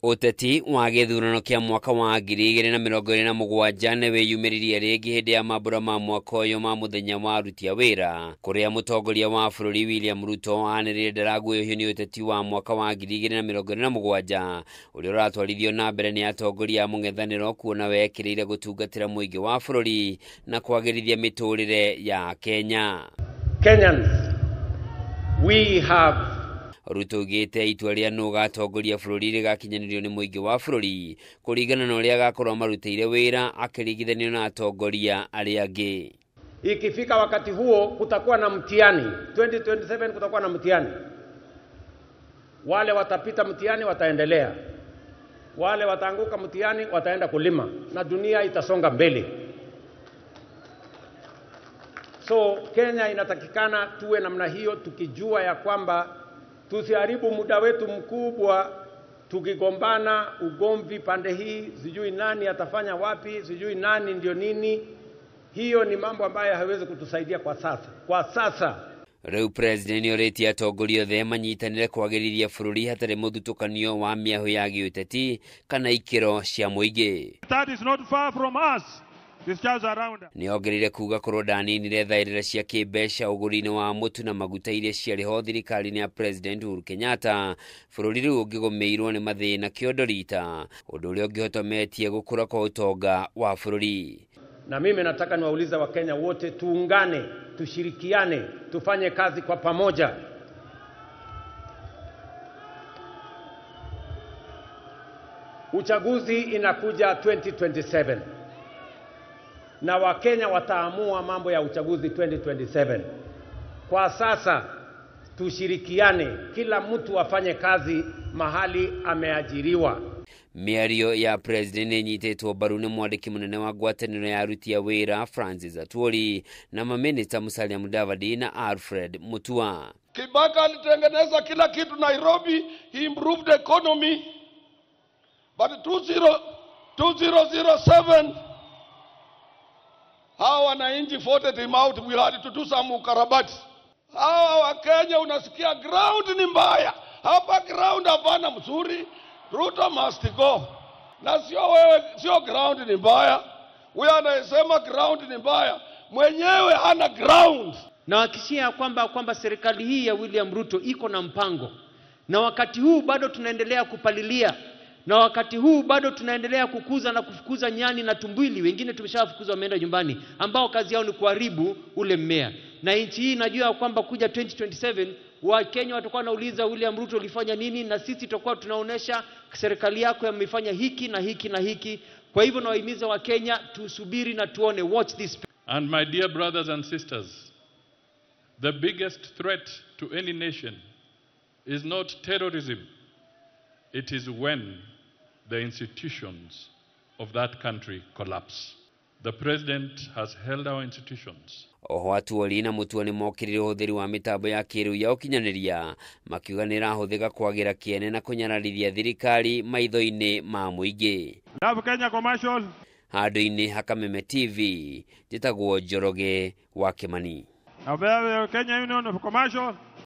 Ũteti wa gĩthurano kĩa mwaka wa 2027 nĩ wĩyumĩririe rĩngĩ hĩndĩ ya mambura ma mwaka ũyũ ma mũthenya wa aruti a wĩra kũrĩa mũtongoria wa bũrũri William Ruto anĩrĩire ndaraguĩhio nĩ ũteti wa mwaka wa 2027 ũrĩa ũratwarithio na mbere nĩ atongoria a mũng'ethanĩro kuona wekĩrĩire gũtungatĩra mũingĩ wa bũrũri na kwagĩrithia mĩtũrĩre ya Kenya. Kenyans, we have Ruto augĩte itua rĩa nũ ũgatongoria bũrũri rĩgakinyanĩrio nĩ mũingĩ wa bũrũri kũringana na ũrĩa agakorwo marutĩire wĩra akĩringithanio na atongoria arĩa angĩ. Ikifika wakati huo kutakuwa na mtihani. 2027 kutakuwa na mtihani. Wale watapita mtihani wataendelea, wale wataanguka mtihani wataenda kulima na dunia itasonga mbele. So Kenya inatakikana tuwe namna hiyo, tukijua ya kwamba tusiharibu muda wetu mkubwa tukigombana ugomvi pande hii, sijui nani atafanya wapi, sijui nani ndio nini. Hiyo ni mambo ambayo haiwezi kutusaidia kwa sasa. Kwa sasa Rĩu president nĩorĩtie atongoria othe manyitanĩre kwagĩrithia bũrũri hatarĩ mũthutũkanio wa mĩahũ ya gĩũteti kana ikĩro cia mũingĩ. That is not far from us. Nĩongereire kuga korwo ndaninire thaĩrĩra cia kĩmbeca ũgũri-inĩ wa mũtu na maguta iria ciarĩ ho thirikari-inĩ ya President Uhuru Kenyatta, bũrũri rĩu ũngĩgũmĩirwo nĩ mathĩna kĩondo rita, ũndũ ũrĩa ũngĩhotometie gũkũra kwa ũtonga wa bũrũri. Na mimi nataka niwaulize Wakenya wote, tuungane, tushirikiane, tufanye kazi kwa pamoja. Uchaguzi inakuja 2027. Na Wakenya wataamua mambo ya uchaguzi 2027. Kwa sasa tushirikiane, kila mtu afanye kazi mahali ameajiriwa. Mĩario ya president ĩnyitĩtwo mbaru nĩ mwandĩki mũnene wa ngwatanĩro ya aruti a wĩra Francis Atwoli na mamĩnĩsta Musalia Mudavadi na Alfred Mutua. Kibaka alitengeneza kila kitu Nairobi, he improved the economy. But 2007 hawa wananchi voted him out, we had to do some ukarabati. Hawa wa Kenya unasikia ground ni mbaya. Hapa ground hapana mzuri. Ruto must go. Na sio wewe, sio ground ni mbaya. Huyo anayesema ground ni mbaya, mwenyewe hana ground. Na hakikishia kwamba serikali hii ya William Ruto iko na mpango. Na wakati huu bado tunaendelea kupalilia. Na wakati huu bado tunaendelea kukuza na kufukuza nyani na tumbili, wengine tumeshawafukuza wameenda nyumbani, ambao kazi yao ni kuharibu ule mmea. Na nchi hii najua kwamba kuja 2027 Wakenya watakuwa wanauliza William Ruto ulifanya nini, na sisi tutakuwa tunaonesha serikali yako imefanya hiki na hiki na hiki. Kwa hivyo nawahimiza Wakenya tusubiri na tuone, watch this. And my dear brothers and sisters, the biggest threat to any nation is not terrorism. It is when the institutions of that country collapse. The president has held our institutions. Oho Atwoli na Mutua nĩ mokĩrĩire ũhũthĩri wa mĩtambo ya kĩrĩu ya ũkinyanĩria makiuga nĩ ĩrahũthĩka kwagĩra kĩene na kũnyararithia thirikari maitho-inĩ ma mũingĩ. Love Kenya Commercial. Handũ-inĩ ha Kameme TV, njĩtagwo Njoroge wa Kimani. Kenya Union of Commercial.